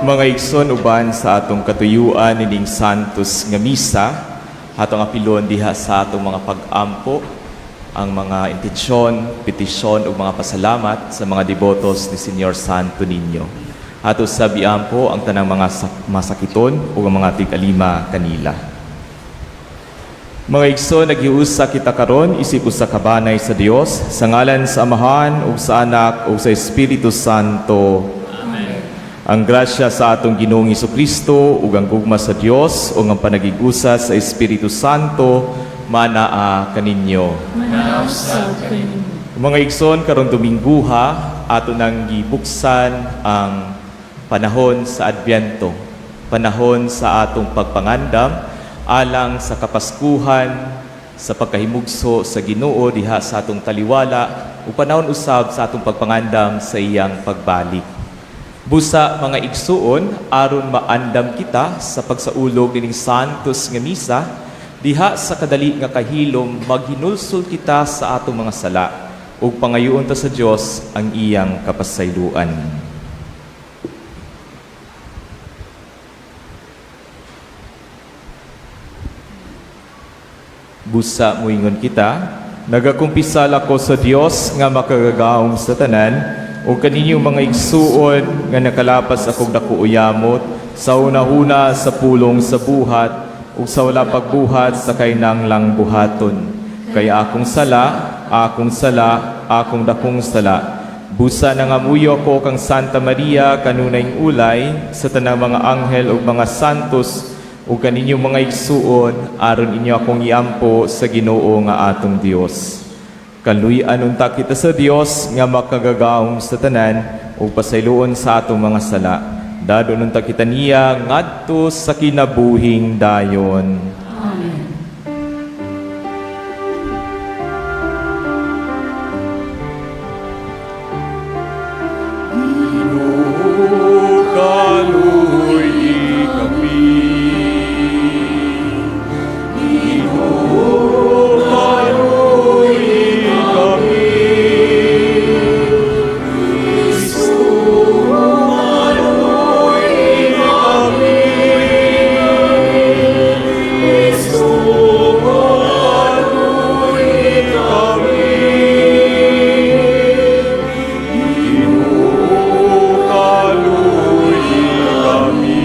Mga igsoon, uban sa atong katuyuan nining Santos nga Misa, atong apilon diha sa atong mga pag-ampo ang mga intensyon, petisyon ug mga pasalamat sa mga debotos ni Señor Santo Niño. Ato sa biampo ang tanang mga masakiton ug ang mga tig-alima kanila. Mga igsoon, naghiusa kita karon isip usa ka banay sa Dios, sa ngalan sa Amahan ug sa Anak ug sa Espiritu Santo. Ang grasya sa atong Ginoong Kristo ug ang gugma sa Dios ug ang panagig-usa sa Espiritu Santo manaa kaninyo. Manaa usab kaninyo. Mga igsoon, karong Domingguha ato nang gibuksan ang panahon sa Adbyento, panahon sa atong pagpangandam alang sa Kapaskuhan, sa pagkahimugso sa Ginoo diha sa atong taliwala ug panahon usab sa atong pagpangandam sa iyang pagbalik. Busa, mga igsuon, aron maandam kita sa pagsaulog nining Santos nga Misa, diha sa kadali nga kahilom maghinulsol kita sa atong mga sala ug pangayoon ta sa Dios ang iyang kapasayloan. Busa, muingon kita, nagakumpisal ako sa Dios nga makagagahom sa tanan ug kaninyong mga igsuon nga nakalapas akong dako uyamot sa hunahuna, sa pulong, sa buhat ug sa wala pagbuhat sa kainanglang buhaton. Kay akong sala, akong sala, akong dakong sala. Busa, nangamuyo ako kang Santa Maria, kanunayng ulay, sa tanang mga anghel ug mga santos ug kaninyong mga igsuon aron inyo akong iampo sa Ginoo nga atong Dios. Kaluy-an unta kita sa Dios nga makagagahom sa tanan ug pasayloon sa atong mga sala. Dadon unta kita niya ngadto sa kinabuhing dayon. Amen. Ginoo, kaluy-i kami. Ginoo, kaluy-i kami. Kristo, kaluy-i kami. Kristo, kaluy-i kami. Ginoo, kaluy-i kami.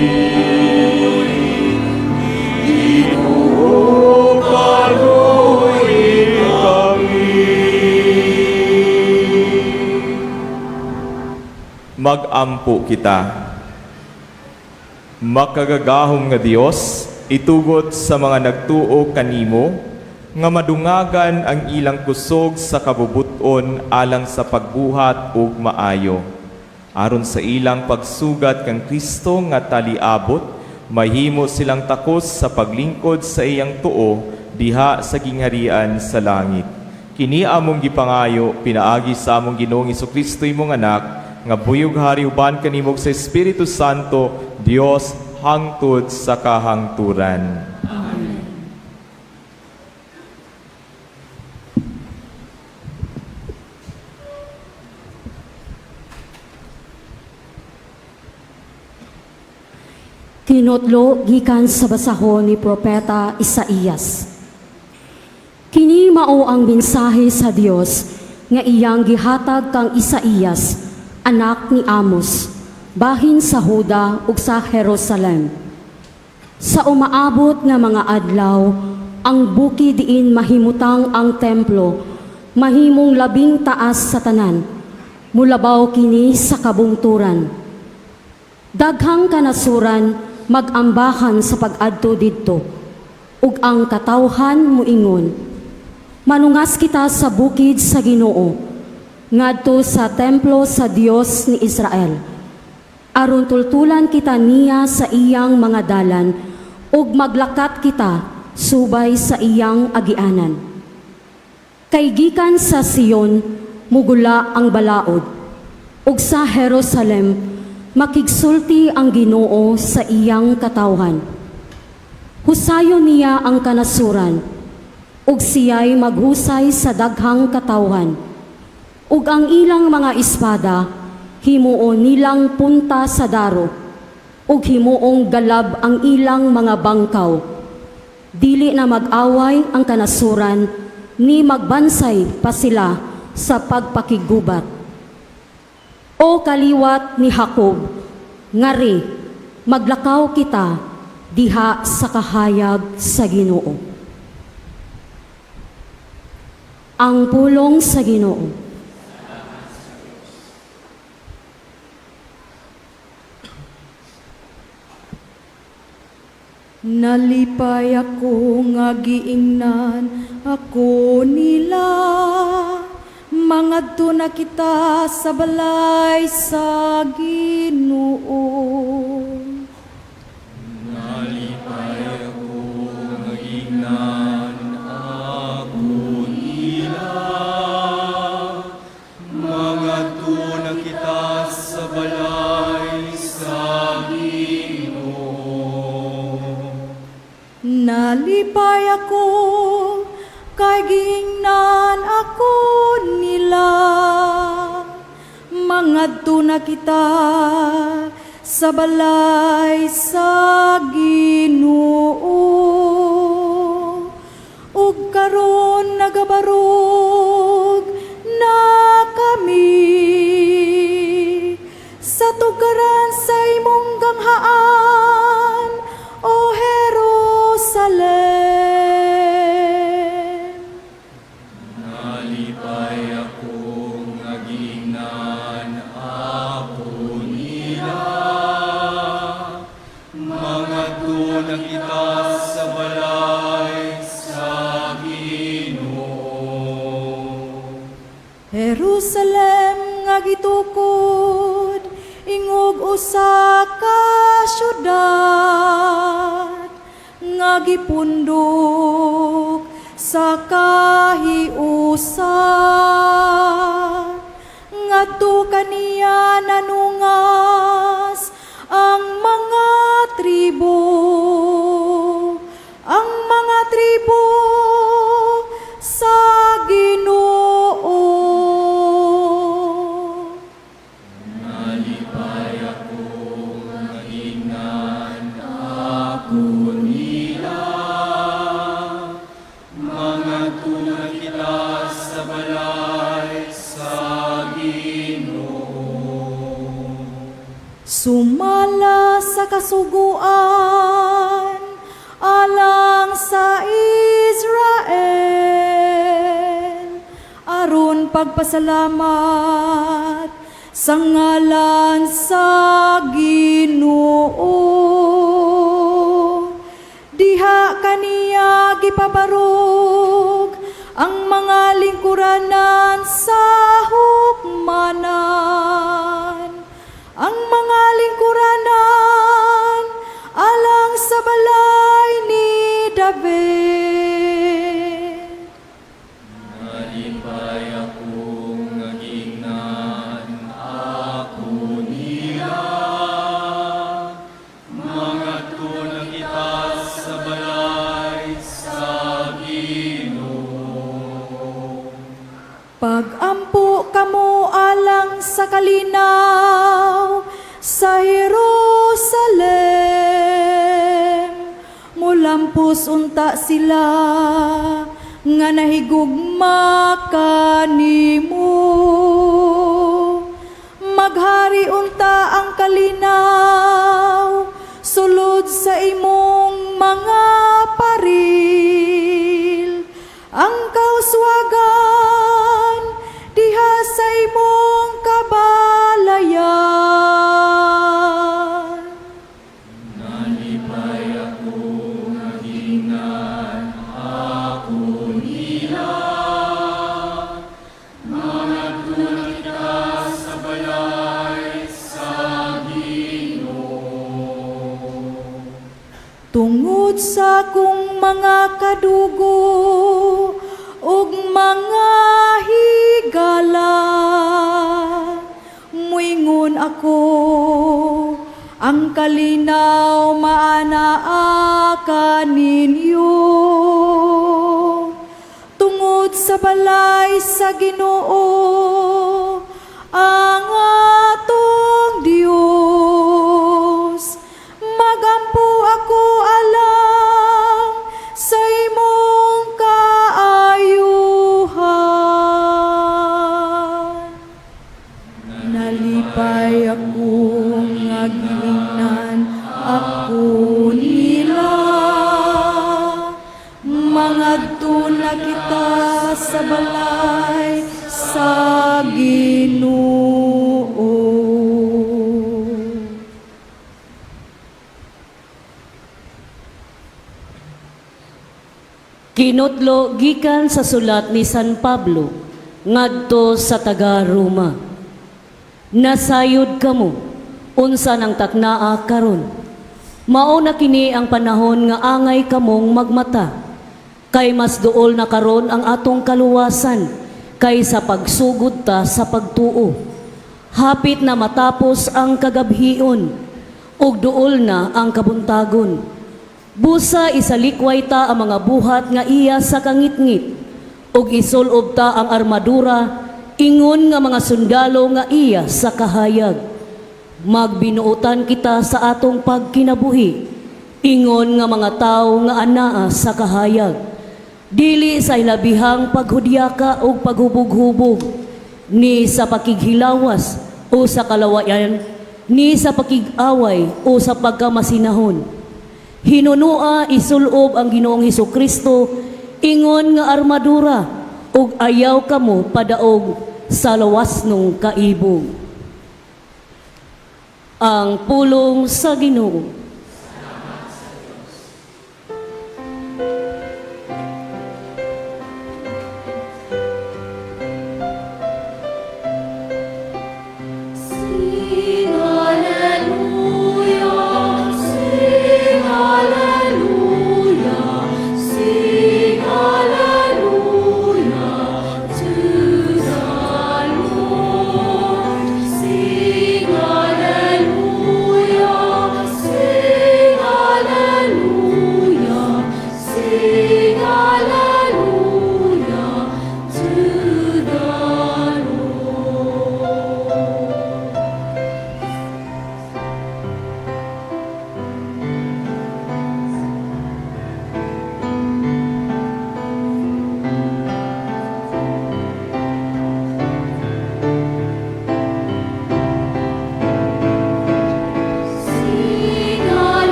Ginoo, kaluy-i kami. Magampo kita. Makagagahom nga Dios, itugot sa mga nagtuo kanimo nga madungagan ang ilang kusog sa kabubuton alang sa pagbuhat ug maayo. Aron sa ilang pagsugat kang Kristo nga taliabot, mahimo silang takos sa paglingkod sa iyang tuo diha sa gingharian sa langit. Kini among gipangayo pinaagi sa among Ginoong Kristo, imong Anak, nga buhi ug hari uban kanimo sa Espiritu Santo, Dios hangtod sa kahangturan. Amen. Tinutlo gikan sa basahon ni Propeta Isaías. Kini mao ang mensahe sa Dios nga iyang gihatag kang Isaías, anak ni Amos, bahin sa Huda ug sa Jerusalem. Sa umaabot nga mga adlaw, ang bukid diin mahimutang ang templo, mahimong labing taas sa tanan. Mulabaw kini sa kabungturan. Daghang kanasuran mag-ambahan sa pag-adto didto. Ug ang katawhan muingon, "Manungas kita sa bukid sa Ginoo, ngadto sa templo sa Dios ni Israel. Aron tultulan kita niya sa iyang mga dalan ug maglakat kita subay sa iyang agianan." Kay gikan sa Sion mugula ang balaod, ug sa Jerusalem makigsulti ang Ginoo sa iyang katawhan. Husayon niya ang kanasuran, ug siya'y maghusay sa daghang katawhan. Ug ang ilang mga espada, himuon nilang punta sa daro. ug himuong galab ang ilang mga bangkaw. Dili na mag-away ang kanasuran, ni magbansay pa sila sa pagpakiggubat. O kaliwat ni Jacob, ngari, maglakaw kita diha sa kahayag sa Ginoo. Ang pulong sa Ginoo. Nalipay ako nga giingnan ako nila, mangadto na kita sa balay sa Ginoo. Nalipay ako nga giingnan ako nila, mangadto na kita sa balay sa Ginoo. Nalipay ako kay giingnan ako nila, mangadto na kita sa balay sa Ginoo. Ug karon nagabarog na kami sa tugaran sa imong ganghaan, O Jerusalem. Nalipay ako nga giingnan ako nila, mangadto na kita sa balay sa Ginoo. Jerusalem nga gitukod ingog usa ka syudad nga gipundok sa kahiusan. Ngadto kaniya nanungas ang mga tribo, ang mga tribo sa Ginoo. Nalipay ako nga giingnan ako nila, mangadto na kita sa balay sa Ginoo. Sumala sa kasuguan alang sa Israel, aron pagpasalamat sa ngalan sa Ginoo. Diha kaniya gipabarog ang mga lingkuranan sa hukmanan, ang mga lingkuranan alang sa balay ni David. Nalipay ako nga giingnan ako nila, mangadto na kita sa balay sa Ginoo. Pag-ampo kamo alang sa kalinaw sa Jerusalem, mulampos unta sila nga nahigugma kanimo. Maghari unta ang kalinaw sulod sa imong mga paril, ang kauswagan diha sa imong kabalayan. Nalipay ako nga giingnan ako nila, mangadto na kita sa balay sa Ginoo. Tungod sa akong mga kadugo ug mga higala, muingon ako, ang kalinaw maanaa kaninyo. Tungod sa balay sa Ginoo, ang atong Dios. Kinutlo gikan sa sulat ni San Pablo ngadto sa taga Roma. Nasayod kamo unsa nang taknaa karon. Mao na kini ang panahon nga angay kamong magmata. Kay mas duol na karon ang atong kaluwasan kaysa pagsugod ta sa pagtuo. Hapit na matapos ang kagabhion ug duol na ang kabuntagon. Busa isalikway ta ang mga buhat nga iya sa kangitngit ug isulob ta ang armadura ingon nga mga sundalo nga iya sa kahayag. Magbinuotan kita sa atong pagkinabuhi ingon nga mga tawo nga anaa sa kahayag. Dili sa ilabihang paghudyaka ug paghubog-hubog, ni sa pakighilawas o sa kalawayan, ni sa pakig-away o sa pagkamasinahon. Hinunua isulob ang Ginoong Hesukristo ingon nga armadura ug ayaw kamo padaog sa lawasnong kaibog. Ang pulong sa Ginoo. Sing hallelujah, sing hallelujah, sing hallelujah to the Lord. Sing hallelujah, sing hallelujah, sing hallelujah to the Lord. Sing hallelujah,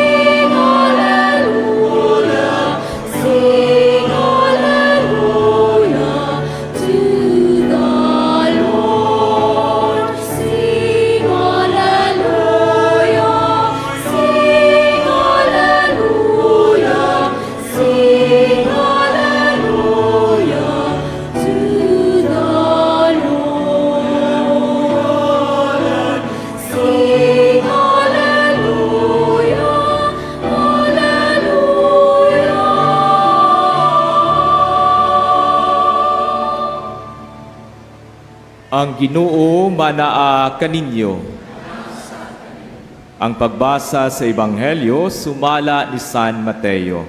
sing hallelujah, sing hallelujah to the Lord. Sing hallelujah, sing hallelujah, sing hallelujah to the Lord. Sing hallelujah, hallelujah. Ang Ginoo manaa kaninyo. Ang pagbasa sa Ebanghelyo sumala ni San Mateo.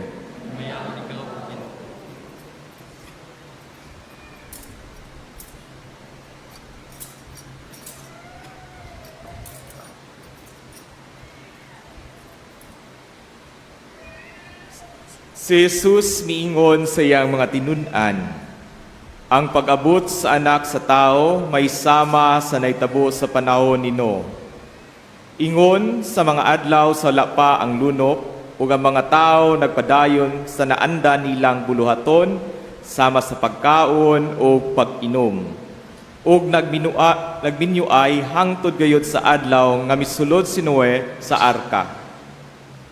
Si Jesus miingon sa iyang mga tinun-an, ang pag-abot sa anak sa tao may sama sa naitabo sa panahon ni Noe. Ingon sa mga adlaw sa wala pa ang lunop ug ang mga tao nagpadayon sa naanda nilang buluhaton sama sa pagkaon o pag-inom. Ug nagminuay hangtod gayud sa adlaw nga misulod si Noe sa arka.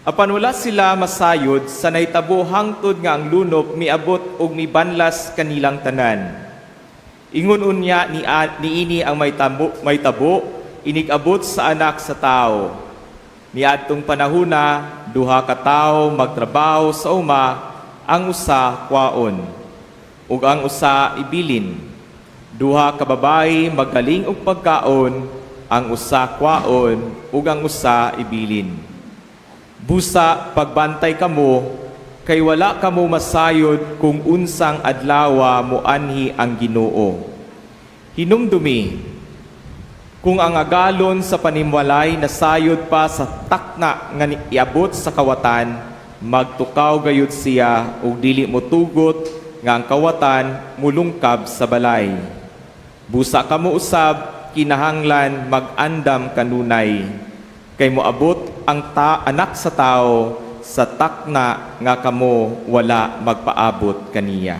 Apan wala sila masayod sa nahitabo hangtod nga ang lunop miabot ug mibanlas kanilang tanan. Ingon unya niini ang may tabo inig-abot sa anak sa tao. Niadtong panahuna duha ka tawo magtrabaho sa uma, ang usa kwaon ug ang usa ibilin. Duha ka babayi magaling og pagkaon, ang usa kwaon ug ang usa ibilin. Busa pagbantay kamo, kay wala kamo masayod kung unsang adlawa moanhi ang Ginoo. Hinumdumi, kung ang agalon sa panimwalay nasayod pa sa takna nga iabot sa kawatan, magtukaw gayud siya ug dili motugot nga ang kawatan mulungkab sa balay. Busa kamo usab kinahanglan mag-andam kanunay, kay moabot ang anak sa tao sa takna nga kamo wala magpaabot kaniya.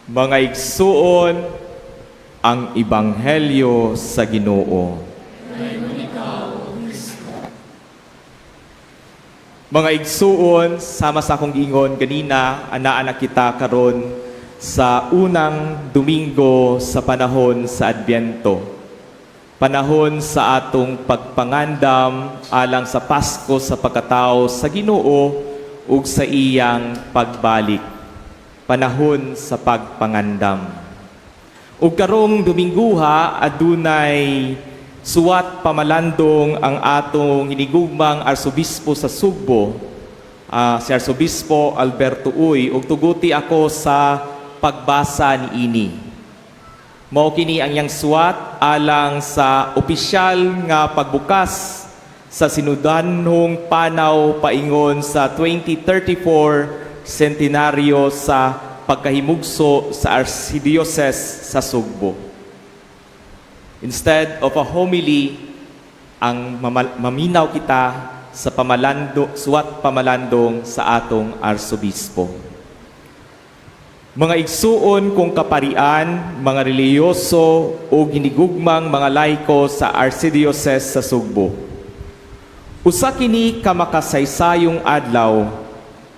Mga igsuon, ang ebanghelyo sa Ginoo. Mga igsuon, sama sa akong giingon ganina, anaa na kita karon sa unang Domingo sa panahon sa Adbyento. Panahon sa atong pagpangandam alang sa Pasko sa pagkatao sa Ginoo ug sa iyang pagbalik. Panahon sa pagpangandam. Ug karong Domingguha, adunay suwat pamalandong ang atong hinigugmang Arsobispo sa Sugbo, si Arsobispo Alberto Uy, ug tuguti ako sa pagbasa niini. Mao kini ang iyang suwat alang sa opisyal nga pagbukas sa sinudanhong panaw paingon sa 2034 sentenaryo sa pagkahimugso sa Archdiocese sa Sugbo. Instead of a homily, ang maminaw kita sa suwat pamalandong sa atong arsobispo. Mga igsuon kong kaparian, mga relihiyoso o ginigugmang mga laiko sa Archdiocese sa Sugbo. Usa kini ka makasaysayong adlaw,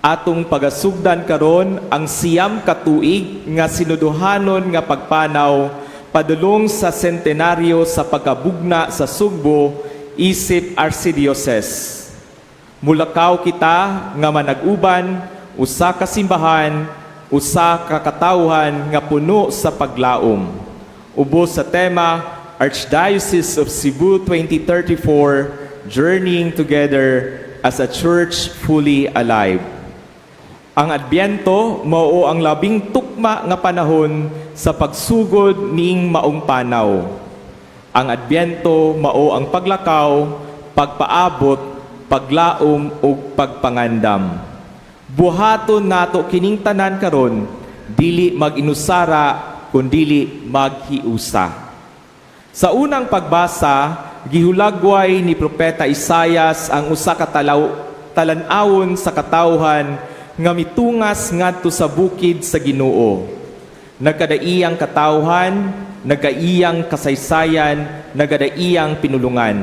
atong pagasugdan karon ang 90 ka tuig nga sinuduhanon nga pagpanaw padulong sa sentenaryo sa pagkabugna sa Sugbo isip Archdiocese. Mulakaw kita nga manag-uban, usa ka simbahan, usa ka katawhan nga puno sa paglaom. Ubos sa tema Archdiocese of Cebu 2034, Journeying Together as a Church Fully Alive. Ang Adbyento mao ang labing tukma nga panahon sa pagsugod ning maong panaw. Ang Adbyento mao ang paglakaw, pagpaabot, paglaom ug pagpangandam. Buhaton nato kining tanan karon, dili mag-inusara kundili maghiusa. Sa unang pagbasa, gihulagway ni Propeta Isayas ang usa ka talan-awon sa katawhan nga mitungas ngadto sa bukid sa Ginoo. Nagkadaiyang katawhan, nagkaiyang kasaysayan, nagkadaiyang pinulungan.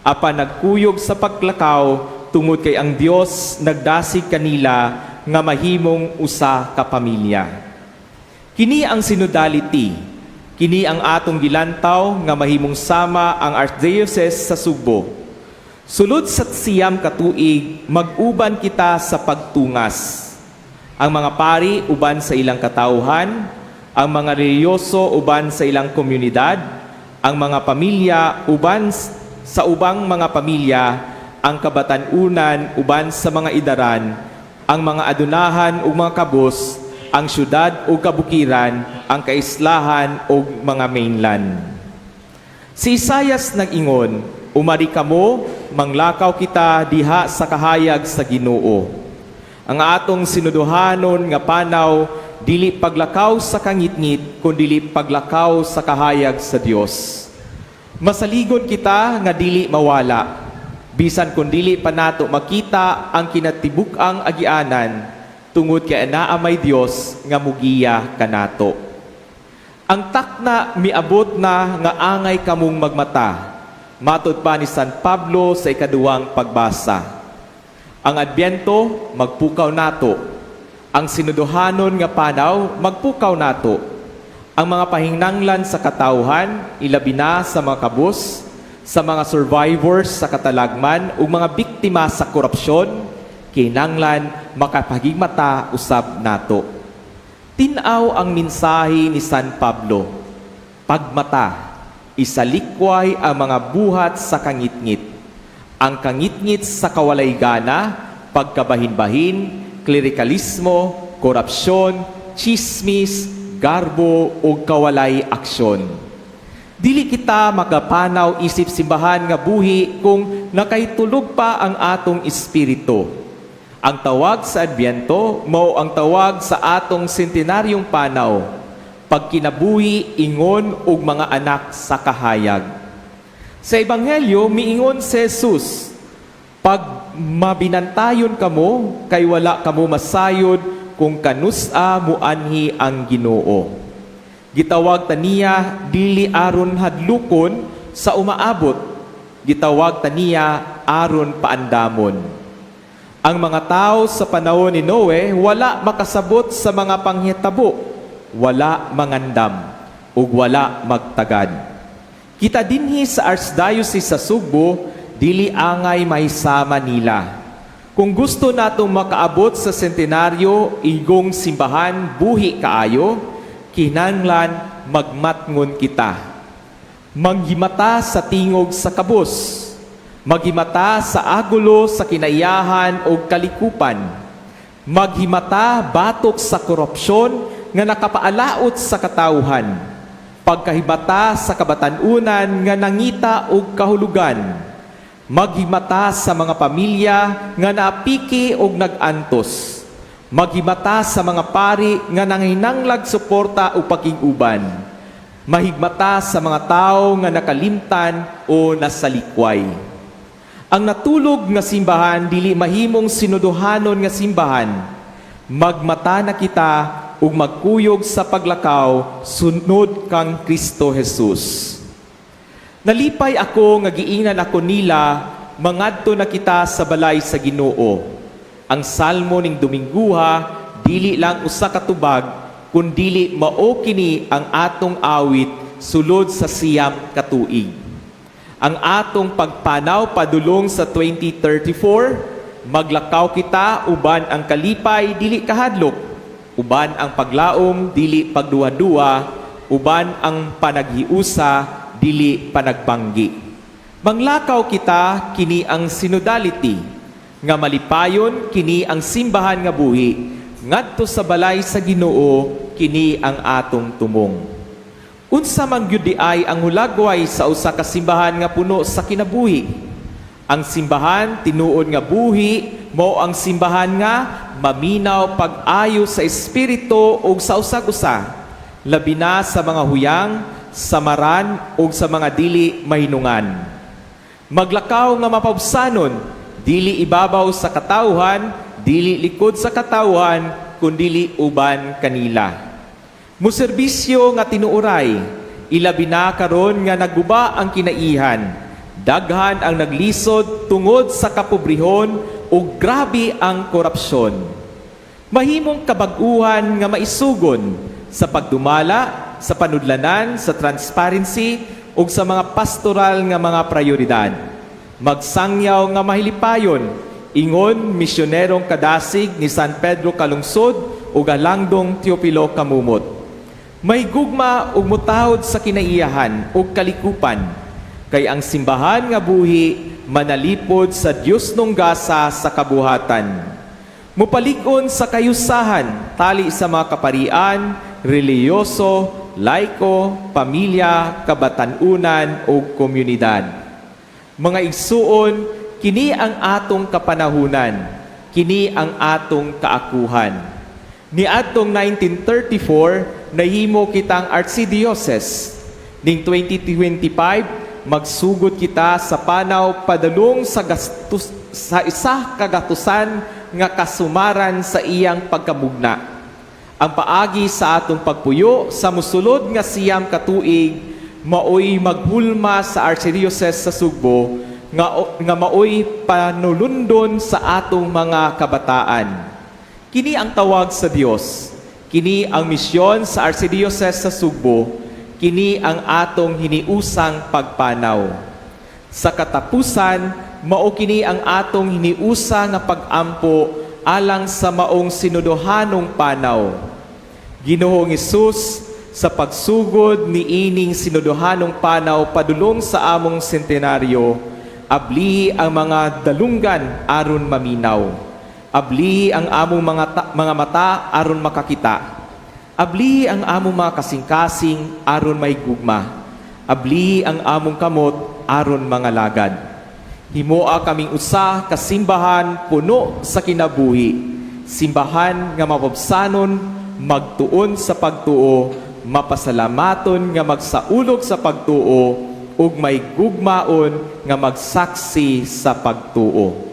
Apan nagkuyog sa paglakaw tungod kay ang Dios nagdasig kanila nga mahimong usa ka pamilya. Kini ang synodality. Kini ang atong gilantaw nga mahimong sama ang Archdiocese sa Sugbo. Sulod sa 90 ka tuig, mag-uban kita sa pagtungas. Ang mga pari uban sa ilang katawhan, ang mga relihiyoso uban sa ilang komunidad, ang mga pamilya uban sa ubang mga pamilya, ang kabatan-unan uban sa mga idaran, ang mga adunahan ug mga kabus, ang syudad ug kabukiran, ang kaislahan ug mga mainland. Si Isayas nag-ingon, "Umari kamo, manglakaw kita diha sa kahayag sa Ginoo." Ang atong sinuduhanon nga panaw, dili paglakaw sa kangitngit, kundili paglakaw sa kahayag sa Dios. Masaligon kita nga dili mawala. Bisan kung dili pa nato makita ang kinatibuk-ang agianan, tungod kay anaa may Dios nga mugiya kanato. Ang takna miabot na nga angay kamong magmata. Matod pa ni San Pablo sa ikaduhang pagbasa. Ang Adbyento, magpukaw nato. Ang sinuduhanon nga panaw, magpukaw nato. Ang mga pahinanglan sa katawhan, ilabi na sa mga kabus, sa mga survivors sa katalagman ug mga biktima sa korupsyon, kinanglan makapahigmata usab nato. Tin-aw ang mensahe ni San Pablo. Pagmata, isalikway ang mga buhat sa kangitngit. Ang kangitngit sa kawalay gana, pagkabahin-bahin, klerikalismo, korupsyon, chismis, garbo ug kawalay aksyon. Dili kita makapanaw isip simbahan nga buhi kung nakahitulog pa ang atong espiritu. Ang tawag sa Adbyento mao ang tawag sa atong sentenaryong panaw, pagkinabuhi ingon og mga anak sa kahayag. Sa Ebanghelyo, miingon si Jesus, "Pag mabinantayon kamo, kay wala kamo masayod kung kanus-a muanhi ang Ginoo." Gitawag ta niya dili aron hadlukon sa umaabot, gitawag ta niya aron paandamon. Ang mga tao sa panahon ni Noe wala makasabot sa mga panghitabo, wala mangandam, ug wala magtagad. Kita dinhi sa Archdiocese sa Sugbo, dili angay mahisama nila. Kung gusto natong makaabot sa sentenaryo, igong simbahan buhi kaayo, kinahanglan magmatngon kita. Manghimata sa tingog sa kabus, maghimata sa agulo sa kinaiyahan o kalikupan, maghimata batok sa korupsyon nga nakapaalaot sa katawhan, pagkahimata sa kabatanunan nga nangita og kahulugan, maghimata sa mga pamilya nga naapiki og nag-antos, maghimata sa mga pari nga nanginanglag suporta o pakig-uban, mahigmata sa mga tao nga nakalimtan o nasalikway. Ang natulog nga simbahan dili mahimong sinuduhanon nga simbahan. Magmata na kita ug magkuyog sa paglakaw sunod kang Kristo Jesus. Nalipay ako nga giingnan ako nila, "Mangadto na kita sa balay sa Ginoo." Ang salmo ning Domingguha dili lang usa ka tubag, kundili mao kini ang atong awit sulod sa 90 ka tuig. Ang atong pagpanaw padulong sa 2034, maglakaw kita uban ang kalipay dili kahadlok, uban ang paglaom dili pagduha-duha, uban ang panaghiusa dili panagbanggi. Manglakaw kita, kini ang synodality nga malipayon, kini ang simbahan nga buhi ngadto sa balay sa Ginoo, kini ang atong tumong. Unsa man gyud diay ang hulagway sa usa ka simbahan nga puno sa kinabuhi? Ang simbahan tinuod nga buhi mao ang simbahan nga maminaw pag-ayo sa espiritu ug sa usag-usa, labi na sa mga huyang, samaran ug sa mga dili mahinungan. Maglakaw nga mapabsanon, dili ibabaw sa katawhan, dili likod sa katawhan, kundili uban kanila. Muserbisyo nga tinuoray, ilabi na karon nga naguba ang kinaihan. Daghan ang naglisod tungod sa kapobrehon ug grabe ang korupsyon. Mahimong kabag-uhan nga maisugon sa pagdumala, sa panudlanan, sa transparency ug sa mga pastoral nga mga prioridad. Magsangyaw nga mahilipayon, ingon misyonerong kadasig ni San Pedro Calungsod ug Halangdong Teofilo Camomot. May gugma ug mutahod sa kinaiyahan ug kalikupan, kay ang simbahan nga buhi manalipod sa Diosnong gasa sa kabuhatan. Mupalig-on sa kayusahan tali sa mga kaparian, relihiyoso, laiko, pamilya, kabatanunan ug komunidad. Mga igsuon, kini ang atong kapanahunan, kini ang atong kaakuhan. Niadtong 1934, nahimo kitang Archdiocese. Ning 2025, magsugod kita sa panaw padulong sa gastos, sa isa ka gatusan nga kasumaran sa iyang pagkamugna. Ang paagi sa atong pagpuyo sa musulod nga 90 ka tuig maoy maghulma sa Archdiocese sa Sugbo nga maoy panulundon sa atong mga kabataan. Kini ang tawag sa Dios. Kini ang misyon sa Archdiocese sa Sugbo. Kini ang atong hiniusang pagpanaw. Sa katapusan, mao kini ang atong hiniusa nga pag-ampo alang sa maong sinuduhanong panaw. Ginoong Hesus, sa pagsugod ni ining sinuduhanong panaw padulong sa among sentenaryo, ablihi ang mga dalunggan aron maminaw. Ablihi ang among mga mata aron makakita. Ablihi ang among mga kasing-kasing aron may gugma. Ablihi ang among kamot aron mangalagad. Himoa kaming usa ka simbahan puno sa kinabuhi. Simbahan nga mapabsanon, magtuon sa pagtuo, mapasalamaton nga magsaulog sa pagtuo, ug may gugmaon nga magsaksi sa pagtuo.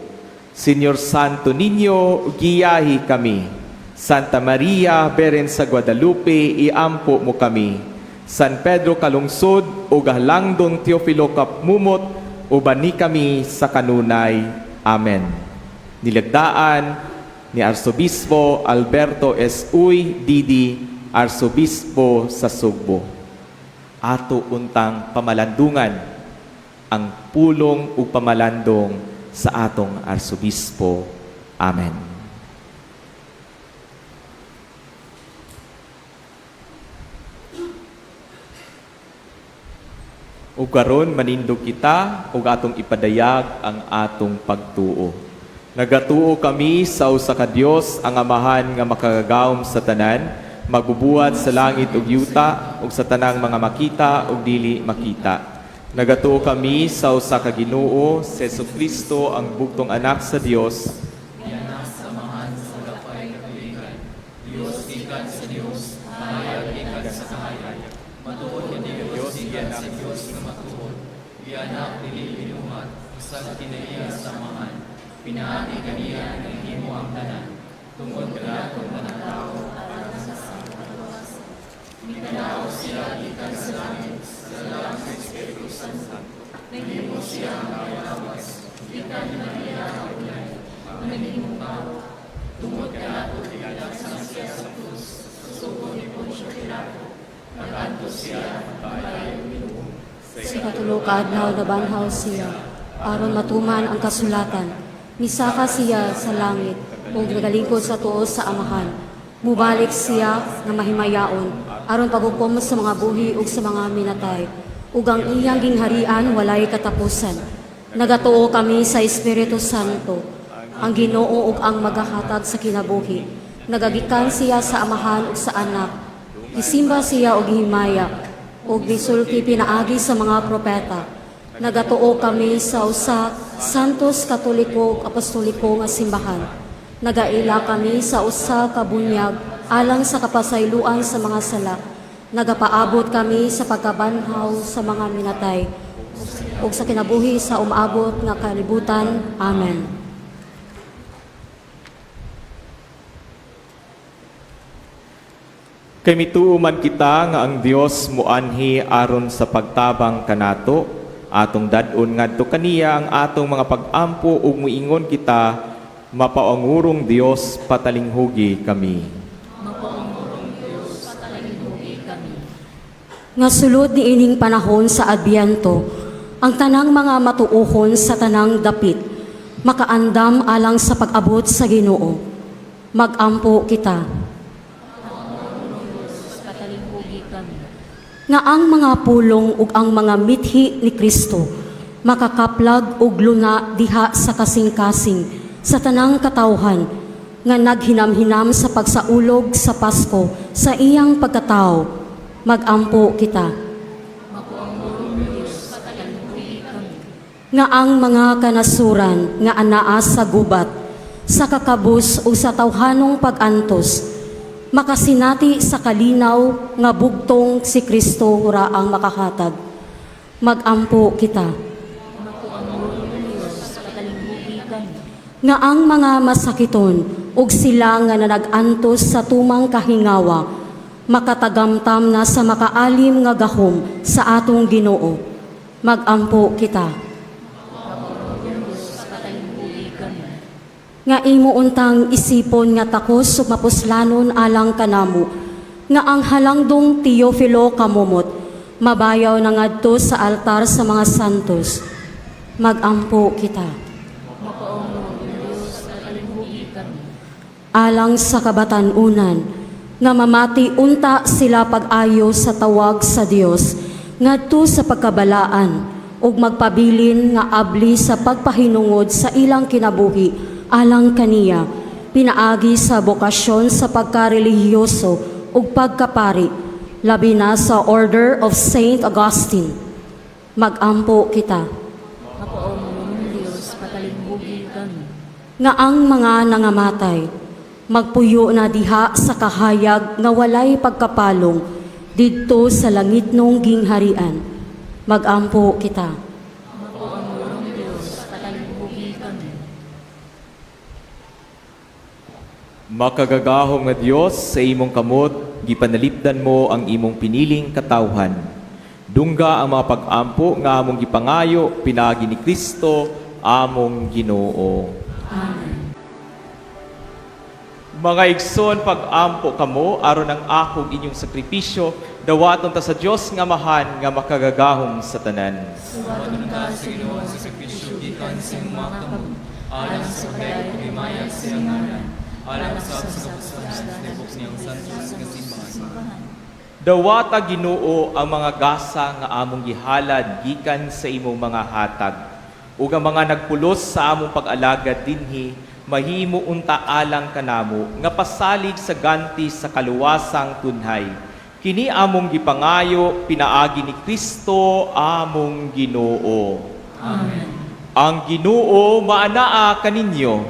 Señor Santo Niño, giyahi kami. Santa Maria, Birhen sa Guadalupe, iampo mo kami. San Pedro Calungsod, ug Halangdong Teofilo Camomot, ubani kami sa kanunay. Amen. Nilagdaan ni Arsobispo Alberto S. Uy, D.D., Arsobispo sa Sugbo. Ato untang pamalandungan ang pulong ug pamalandong sa atong Arsobispo. Amen. Ug karon manindog kita ug atong ipadayag ang atong pagtuo. Nagatuo kami sa usa ka Dios, ang Amahan nga makagagahom sa tanan, magbubuhat sa langit ug yuta ug sa tanang mga makita ug dili makita. Nagatuo kami sa usa ka Ginoo, si Hesukristo, ang bugtong anak sa Dios. Sa ikatulo ka adlaw nabanhaw siya, aron matuman ang kasulatan. Misaka siya sa langit ug nagalingkod sa tuo sa Amahan. Mubalik siya nga mahimayaon aron paghukom sa mga buhi ug sa mga minatay. Ug ang iyang gingharian walay katapusan. Nagatuo kami sa Espiritu Santo, ang Ginoo ug ang magahatag sa kinabuhi. Nagagikan siya sa Amahan ug sa Anak. Gisimba siya og gihimaya ug gisulti pinaagi sa mga propeta. Nagatuo kami sa usa Santos Katoliko ug Apostoliko nga simbahan. Nagaila kami sa usa ka bunyag alang sa kapasayloan sa mga sala. Nagapaabot kami sa pagkabanhaw sa mga minatay ug sa kinabuhi sa umaabot nga kalibutan. Amen. Kay mituo man kita nga ang Dios muanhi aron sa pagtabang kanato, atong dad-on ngadto kaniya ang atong mga pag-ampo ug muingon kita, Mapaangurong Dios, patalinghugi kami. Nga sulod niining panahon sa Adbyento, ang tanang mga matuohon sa tanang dapit makaandam alang sa pag-abot sa Ginoo. Magampo kita. Patalinghugi kami. Nga ang mga pulong ug ang mga mithi ni Kristo makakaplag og luna diha sa kasing-kasing sa tanang katawhan nga naghinamhinam sa pagsaulog sa Pasko sa iyang pagkatao. Magampo kita. Nga ang mga kanasuran nga anaa sa gubat, sa kakabus o sa tawhanong pag-antos, makasinati sa kalinaw nga bugtong si Kristo ra ang makahatag. Magampo kita. Patalinghugi kami. Nga ang mga masakiton ug sila nga nanagantos sa tumang kahingawa, makatagamtam na sa makaalim nga gahom sa atong Ginoo. Magampo kita. Patalinghugi kami. Nga imo untang isipon nga takos ug mapuslanon alang kanamo, nga ang halangdong Teofilo Camomot mabayaw na ngadto sa altar sa mga santos. Magampo kita. Patalinghugi kami. Alang sa kabatan-unan nga mamati unta sila pag-ayo sa tawag sa Dios ngadto sa pagkabalaan ug magpabilin nga abli sa pagpahinungod sa ilang kinabuhi alang kaniya, pinaagi sa bokasyon sa pagkarelihiyoso ug pagkapari, labi na sa Order of Saint Augustine. Magampo kita. Mapaong Diyos, patalinghugi kami. Nga ang mga nangamatay magpuyo na diha sa kahayag nga walay pagkapalong didto sa langitnong gingharian. Magampo kita. Diyos, patalinghugi kami. Makagagahom nga Dios, sa imong kamot gipanalipdan mo ang imong piniling katawhan. Dungga ang mga pag-ampo nga among gipangayo pinaagi ni Kristo among Ginoo. Amen. Mga igsoon, pag-ampo kamo aron ang akong inyong sakripisyo dawaton ta sa Dios nga Amahan nga makagagahom sa tanan. Suwaton ka sa Ginoo sa sakripisyo gikan sa imong mga kamot, alang sa pagdayeg ug himaya sa iyang ngalan, alang usab sa kapuslanan sa tibuok niyang santos nga simbahan. Dawata, Ginoo, ang mga gasa nga among gihalad gikan sa imong mga hatag ug ang mga nagpulos sa among pag-alagad dinhi mahimo unta alang kanamo nga pasalig sa ganti sa kaluwasang tunhay. Kini among gipangayo pinaagi ni Kristo among Ginoo. Amen. Ang Ginoo maanaa kaninyo.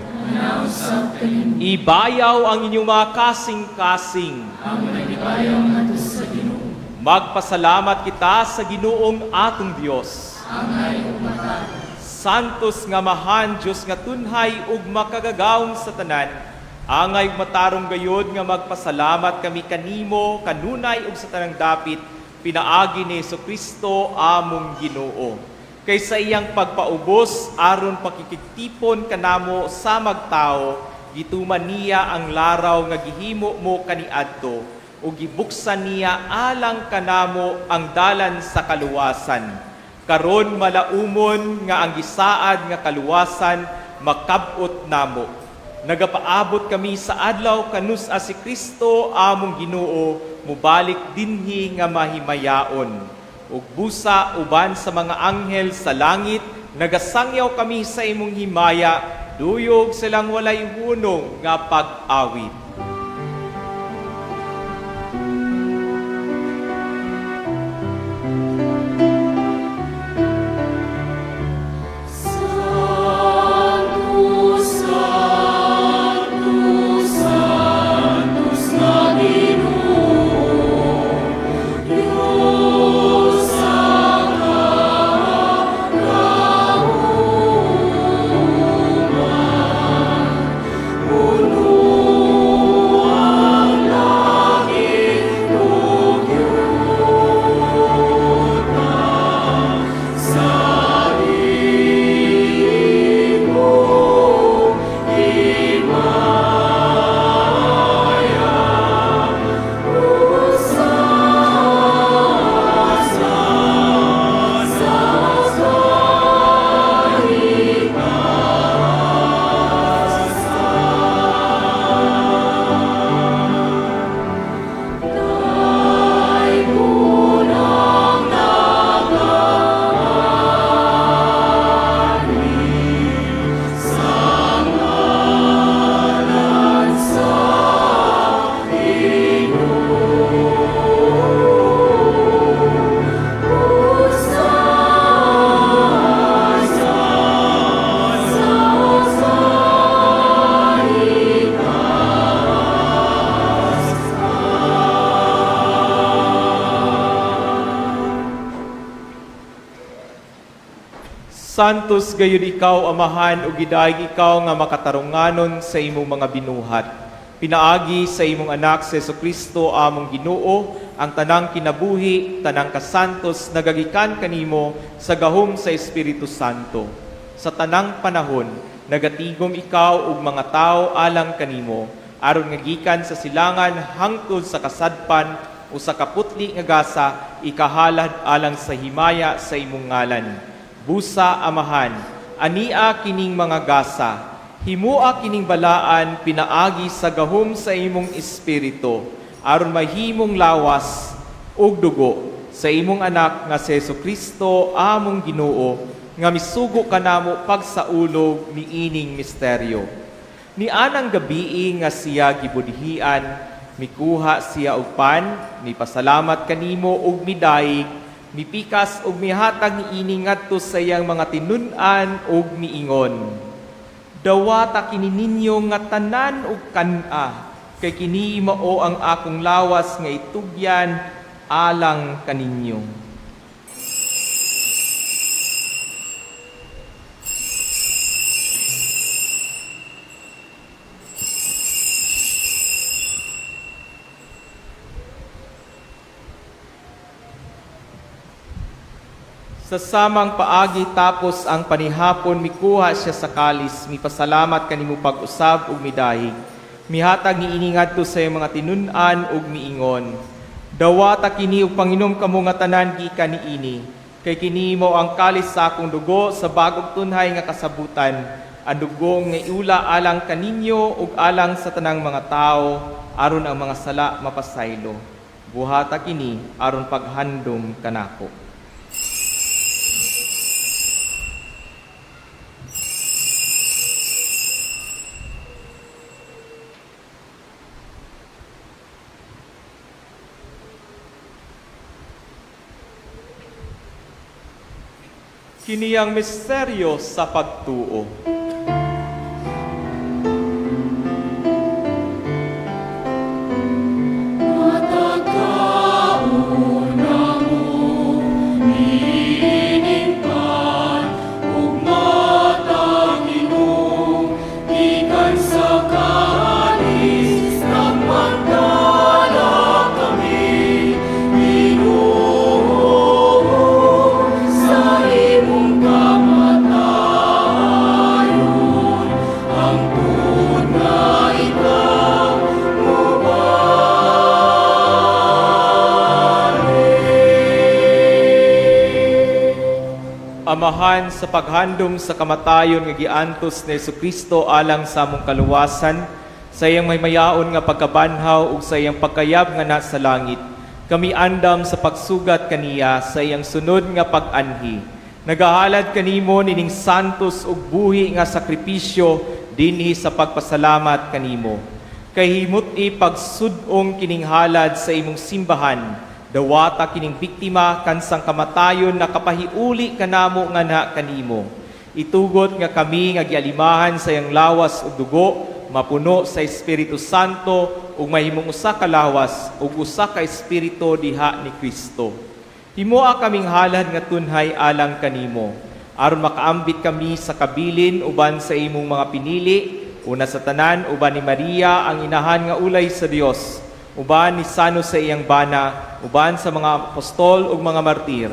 Usab kanimo. Ibayaw ang inyong mga kasing-kasing. Amo nagibayaw ngadto sa Ginoo. Magpasalamat kita sa Ginoong atong Dios. Angay ug matarong. Santos nga Amahan, Dios nga tunhay ug makagagahom sa tanan, angay ug matarong gayod nga magpasalamat kami kanimo kanunay ug sa tanang dapit pinaagi ni Kristo among Ginoo. Kay sa iyang pagpaubos aron pakikigtipon kanamo sa magtao, gituman niya ang laraw nga gihimo mo kaniadto ug gibuksan niya alang kanamo ang dalan sa kaluwasan. Karon malaumon nga ang gisaad nga kaluwasan makab-ot namo. Nagapaabot kami sa adlaw kanus-a si Kristo among Ginoo mubalik dinhi nga mahimayaon. Ug busa uban sa mga anghel sa langit, nagasangyaw kami sa imong himaya, duyog silang walay hunong nga pag-awit. Sanctus, Sanctus, Sanctus nga Ginoo, Dios sa kagahuman, puno ang langit ug yuta sa imong himaya. Hosana sa Daygon ang nagaari sa ngalan sa Ginoo. Hosana sa itaas. Santos gayud ikaw, Amahan, ug gidayeg ikaw nga makatarunganon sa imong mga binuhat. Pinaagi sa imong anak si Kristo among Ginoo, ang tanang kinabuhi, tanang kasantos nagagikan kanimo sa gahom sa Espiritu Santo. Sa tanang panahon, nagatigom ikaw ug mga tawo alang kanimo, aron nga gikan sa silangan hangtod sa kasadpan o sa kaputli nga gasa, ikahalad alang sa himaya sa imong ngalan. Busa, Amahan, ania kining mga gasa, himua kining balaan pinaagi sa gahom sa imong espiritu, aron mahimong lawas ug dugo sa imong anak nga si Kristo among Ginoo, nga misugo kanamo pagsaulog niining misteryo. Nianang gabii nga siya gibudhian, mikuha siya og pan, mipasalamat kanimo ug midayeg, mipikas ug mihatag niini ngadto sa iyang mga tinun-an ug miingon: "Dawata kini ninyo nga tanan ug kan-a, kay kini mao ang akong lawas nga itugyan alang kaninyo." Sa samang paagi tapos ang panihapon, mikuha siya sa kalis, mipasalamat kanimo pag-usab ug midayeg. Mihatag niini ngadto sa iyang mga tinun-an ug miingon, "Dawata kini ug panginom kamo nga tanan gikan niini, kay kini mao ang kalis sa akong dugo sa bag-ong tunhay nga kasabutan, ang dugo nga iula alang kaninyo ug alang sa tanang mga tawo aron ang mga sala mapasaylo. Buhata kini aron paghandom kanako." Kini ang misteryo sa pagtuo. Amahan, sa paghandom sa kamatayon nga giantos ni Kristo alang sa among kaluwasan, sa iyang maymayaon nga pagkabanhaw ug sa iyang pagkayab nga nasa langit, kami andam sa pagsugat kaniya sa iyang sunod nga pag-anhi. Nagahalad kanimo nining santos ug buhi nga sakripisyo dinhi sa pagpasalamat kanimo. Kay himut-i pagsud-ong kining halad sa imong simbahan, dawata kining biktima kansang kamatayon na kapahiuli kanamo nga na kanimo. Itugot nga kami nga gialimahan sa iyang lawas ug dugo, mapuno sa Espiritu Santo ug mahimong usa ka lawas ug usa ka espiritu diha ni Kristo. Himoa kaming halad nga tunhay alang kanimo, aron makaambit kami sa kabilin uban sa imong mga pinili, una sa tanan uban ni Maria ang inahan nga ulay sa Dios, uban ni Sano sa iyang bana, uban sa mga apostol ug mga martir,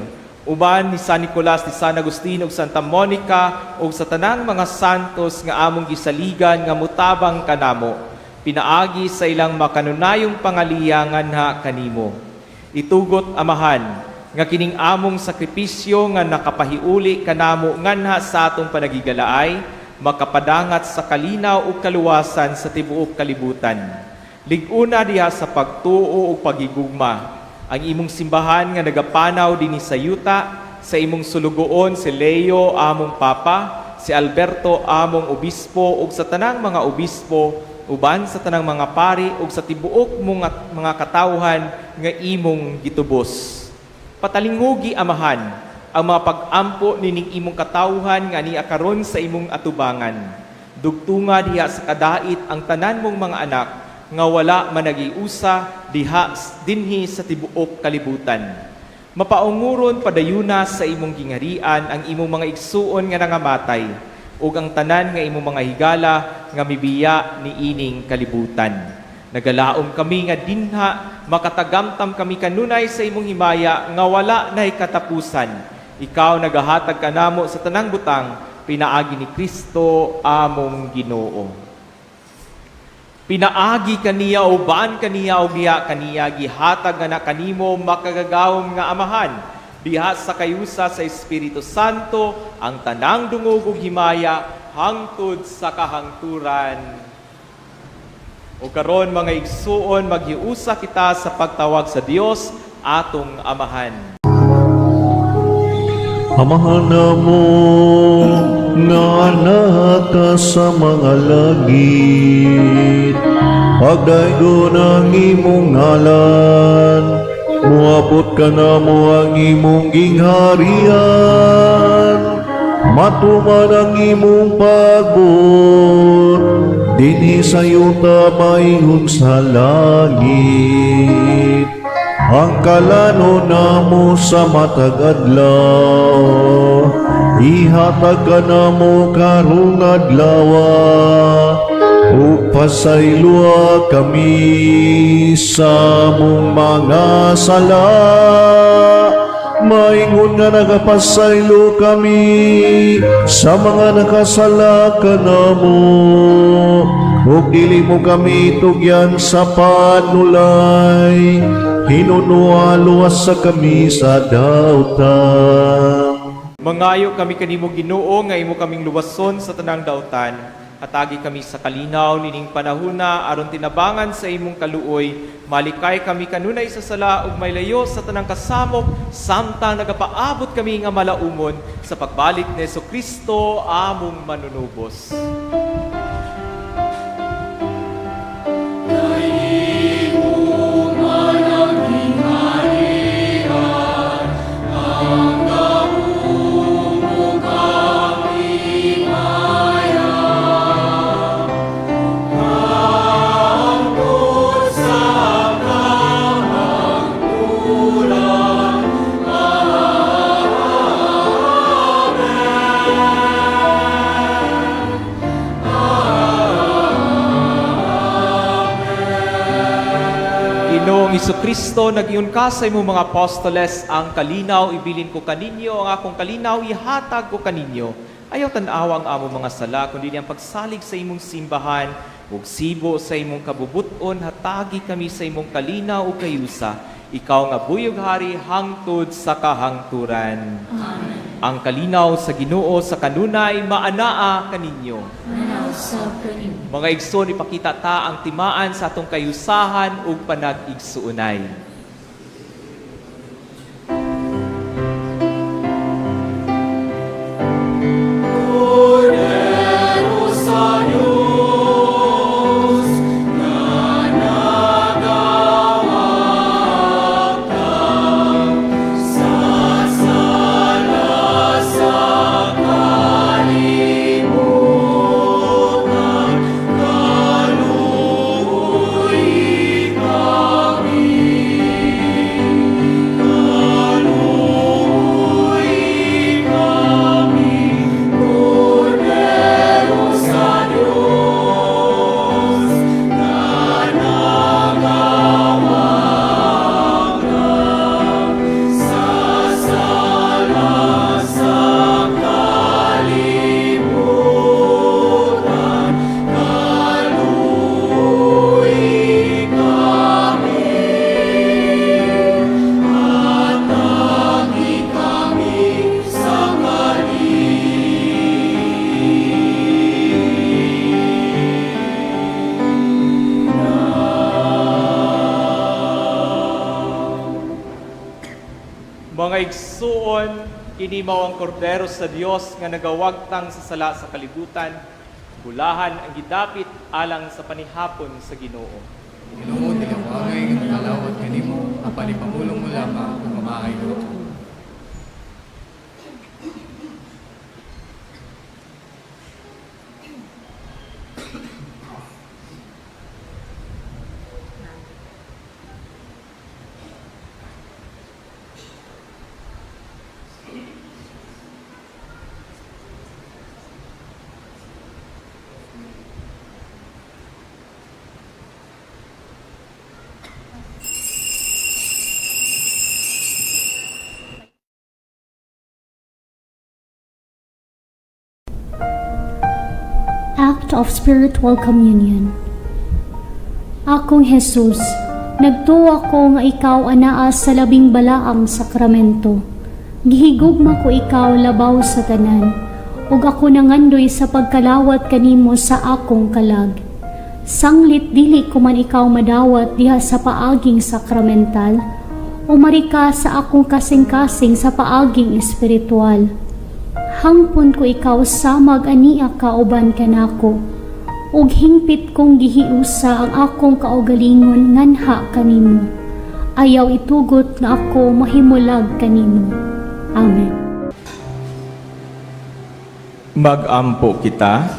uban ni San Nicolas, ni San Agustin ug Santa Monica ug sa tanang mga santos nga among gisaligan nga mutabang kanamo, pinaagi sa ilang makanunayong pangaliya nganha kanimo. Itugot, Amahan, nga kining among sakripisyo nga nakapahiuli kanamo nganha sa atong panagigalaay, makapadangat sa kalinaw ug kaluwasan sa tibuok kalibutan. Lig-una diha sa pagtuo ug pagigugma ang imong simbahan nga nagapanaw dinhi sa yuta, sa imong sulugoon si Leo among Papa, si Alberto among obispo ug sa tanang mga obispo, uban sa tanang mga pari ug sa tibuok mong mga katawhan nga imong gitubos. Patalingugi, Amahan, ang mga pag-ampo nining imong katawhan nga ania karon sa imong atubangan. Dugtunga diha sa kadait ang tanan mong mga anak nga wala managiusa diha dinhi sa tibuok kalibutan. Mapaunguron padayuna sa imong gingarian ang imong mga igsuon nga nangamatay ug ang tanan nga imong mga higala nga mibiya niining kalibutan. Nagalaom kami nga dinha makatagamtam kami kanunay sa imong himaya nga wala nay katapusan. Ikaw nagahatag kanamo sa tanang butang pinaagi ni Kristo among Ginoo. Pinaagi kaniya, uban kaniya ug diha kaniya gihatag nga na kanimo, makagagahom nga Amahan, diha sa kayusa sa Espiritu Santo, ang tanang dungog ug himaya hangtod sa kahangturan. O karon, mga igsuon, maghiusa kita sa pagtawag sa Dios atong Amahan. Amahan namo nga naa ka sa mga langit, pagdaygon ang imong ngalan, muabot kanamo ang imong gingharian, matuman ang imong pagbuot, dinhi sa yuta maingon sa langit. Ang kalanon namo sa matag adlaw, ihatag kanamo karong adlaw, ug pasayloa kami sa among mga sala, maingon nga nagapasaylo kami sa mga nakasala kanamo. Ug dili mo kami tugyan sa panulay, hinunua luwas sa kami sa dautan. Mangayo kami kanimo Ginoo nga imo kaming luwason sa tanang dautan. Hatagi kami sa kalinaw nining panahuna aron tinabangan sa imong kaluoy. Malikay kami kanunay sa sala ug maylayo sa tanang kasamok samtang nagapaabot kami nga malaumon sa pagbalik ni Kristo among manunubos. Ginoong Kristo, nag-iyon ka sa imong mga apostoles, ang kalinaw ibilin ko kaninyo, ang akong kalinaw ihatag ko kaninyo. Ayaw tan-awa ang among mga sala, kundi ang pagsalig sa imong simbahan, ug sibo sa imong kabubuton, hatagi kami sa imong kalinaw ug kayusa. Ikaw nga buyog hari hangtod sa kahangturan. Amen. Ang kalinaw sa Ginoo sa kanunay maanaa kaninyo. Mga igsoon, ipakita ta ang timaan sa atong kayusahan ug panag-igsuonay. Mga igsuon, kini mao ang kordero sa Dios nga nagawagtang sa sala sa kalibutan. Bulahan ang gidapit alang sa panihapon sa Ginoo. Ginoo, dili ako angay nga makalawat kanimo, apan ipamulong mo lamang ug mamaayo ako. Act of Spiritual Communion. Akong Jesus, nagtuwa ko nga ikaw anaa sa labing balaang sakramento. Gihigugma ko ikaw labaw sa tanan, ug ako nangandoy sa pagkalawat kanimo sa akong kalag. Sanglit dili ko man ikaw madawat diha sa paaging sakramental, umari ka sa akong kasing-kasing sa paaging espiritual. Hangpon ko ikaw samag ania kauban kanako. Ug hingpit kong gihiusa ang akong kaugalingon nganha kanimo. Ayaw itugot nga ako mahimulag kanimo. Amen. Magampo kita.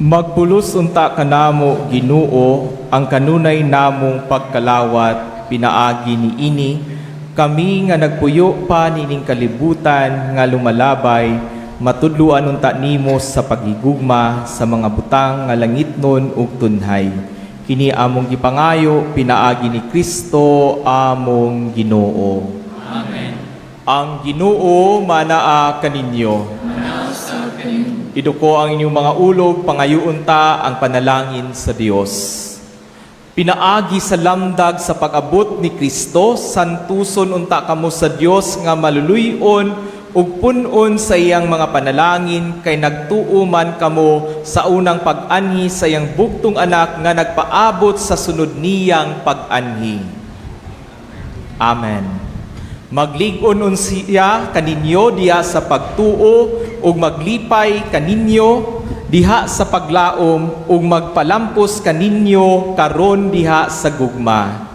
Magpulos unta kanamo Ginoo ang kanunay namong pagkalawat pinaagi niini kami nga nagpuyo pa nining kalibutan nga lumalabay matudloan unta nimo sa paghigugma sa mga butang nga langitnon ug tunhay. Kini among gipangayo pinaagi ni Kristo among Ginoo. Amen. Ang Ginoo manaa kaninyo. Iduko ang inyong mga ulog, pangayuon ta ang panalangin sa Dios. Pinaagi sa lamdag sa pag-abot ni Kristo, santuson unta kamo sa Dios nga maluluy-on ug pun-on sa iyang mga panalangin, kay nagtuo man kamo sa unang pag-anhi sa iyang bugtong anak nga nagpaabot sa sunod niyang pag-anhi. Amen. Maglig-on unsiya kaninyo diha sa pagtuo ug maglipay kaninyo diha sa paglaom ug magpalampos kaninyo karon diha sa gugma.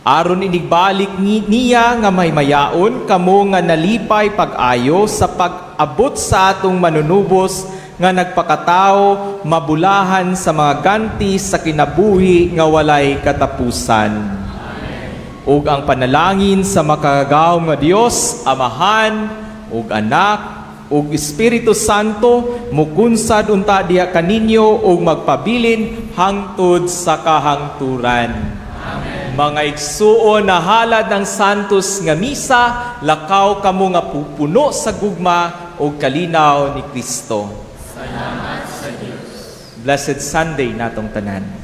Aron inigbalik niya nga maymayaon kamo nga nalipay pag-ayo sa pag-abot sa atong Manunubos nga nagpakatao, mabulahan sa mga ganti sa kinabuhi nga walay katapusan. Ug ang panalangin sa makagagahom nga Dios, Amahan ug Anak ug Espiritu Santo, mukunsad unta diha kaninyo ug magpabilin hangtod sa kahangturan. Amen. Mga igsuon, nahalad ng Santos nga Misa, lakaw kamo nga pupuno sa gugma ug kalinaw ni Kristo. Salamat sa Dios. Blessed Sunday natong tanan.